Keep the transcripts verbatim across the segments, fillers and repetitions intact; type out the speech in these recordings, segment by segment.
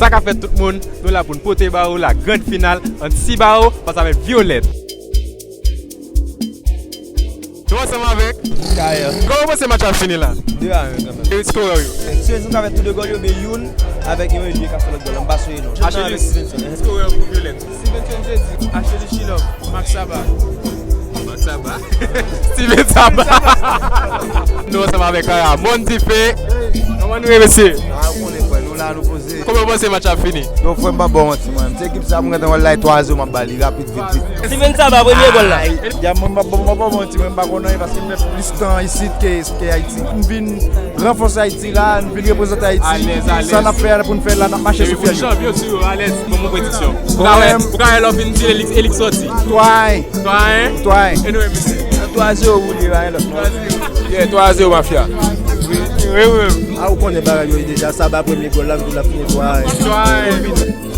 Sa k ap fèt tout moun, nou la pou n pote ba ou la grand finale ant Cibao fas avèk Violette. Nou ansanm avèk Mikael. Kòman w panse match ap fini la? De a en kanmenm. E skorè yo? Stevenson ka fè tou de gòl yo, men youn avèk Emre Junior ka fè lòt gòl la. M pa sonje non. Youn avèk Stevenson. Skorè yo pou Violette? Stevenson Jezi, Ashley Chilov, Max Saba. Max Saba? Steven Saba. Nou ansanm avèk Kara. Mondife. Kòman nou ye, mesye? A, ou konnen, frè, nou la, nou poze. Kòman w panse match ap fini? Yo, frè, m p ap ba w manti, mwen. Se ekip sa, mwen gentan wè l la, twa a zewo, m ap ba li rapid, vit, vit. Steven Saba, premye gòl la. Ya, mwen, m p ap, m p ap ba w manti, mwen, m pa konn anyen paske m fè plis tan isit ke, ke Ayiti. M vin ranfòse Ayiti la, m vin reprezante Ayiti. Alèz, alèz. Sa n ap fè a pou n fè la, n ap mache sou fyèl yo. Epi pou n chanpyon sou yo, alèz. Ban m yon prediksyon. Ou ka wè, ou ka wè lè w fin di Elix, Elix sòti. Twa a en. Twa a en? Twa a en. E nou menm isi? Twa zewo pou li, pa gen lòt non. Yeah, twa zewo, mafya. Wi, wi, wi. A, ou konnen bagay yo ye deja, Saba premye gòl la, m di l ap fini twa a en. Twa a en.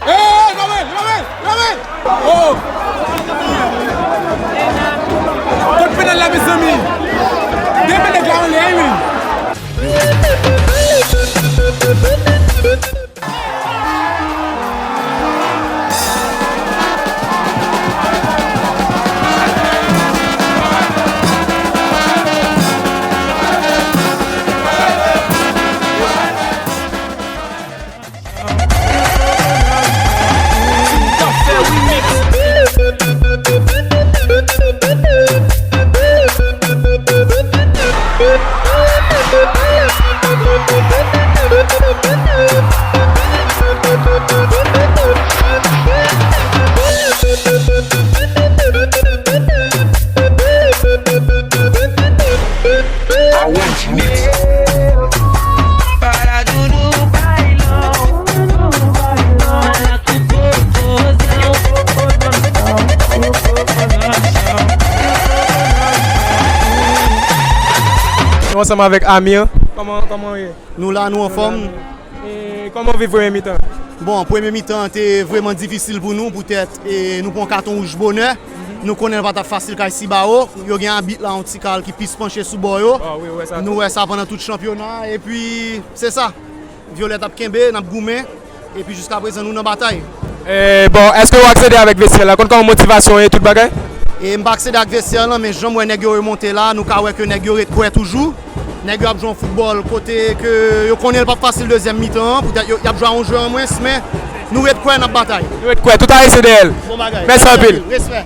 Hey, Lomel, Lomel, Lomel! Oh! Kot penal la, mezanmi? Demen nèg la anlè, wi. Nou ansanm avèk Amir. Kòman, kòman w ye? Nou la, nou anfòm. E kòman w viv premye mitan? Bon, premye mitan te vrèman difisil pou nou, poutèt, e, nou pran katon wouj bonè. Nou konnen l pa t ap fasil kay Cibao. Yo gen abit la, yon ti kal ki plis panche sou bò yo. Ah, wi, ou wè sa tou. Nou wè sa pandan tout chanpyona. Epi, se sa. Violette ap kenbe, n ap goumen. Epi, jiskaprezan, nou nan batay. E, bon, èske w aksede avèk vestyè la? Konn kòman motivasyon e tout bagay? E m pa aksede ak vestyè lan, men jan m wè nèg yo remonte la, nou ka wè ke nèg yo ret kwè toujou. Nèg yo ap jwe yon foutbòl kote ke yo konnen l p ap fasil dezyèm mitan an, poutèt yo, y ap jwe a yon jwe an mwens, men nou ret kwè n ap batay. Nou ret kwè, tout Ayisyen dèyè l. Bon bagay. Mèsi anpil. Respè.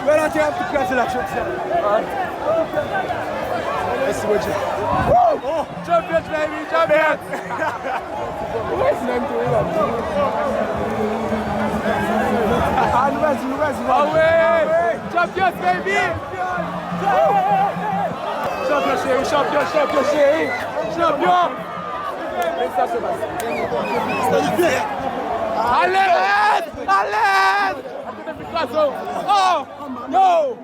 Mwen la te ap kraze la jodi a. Mèsi, Bondye. Woo! Champions, baby, champions! Woo! Menm tou, wi, wap di. Ah, nou rezi, nou rezi, wap di. Ah, wi! Champions, baby! Champion cheri, champion, champion cheri, champion! Felisitasyon, baz. Alèz! Alèz! Oh! No!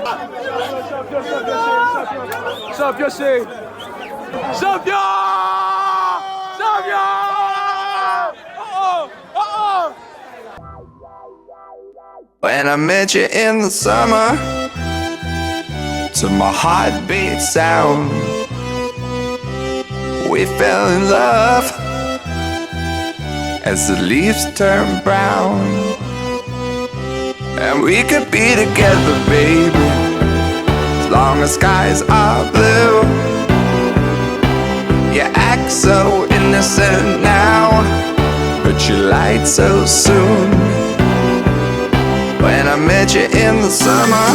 Champion, champion cheri, champion! Champion cheri! Champion! Champion! Oh, oh! Oh, oh! When I met you in the summer, to my heartbeat sound, we fell in love as the leaves turn brown. And we could be together, baby, as long as skies are blue. You act so innocent now, but you lied so soon. When I met you in the summer,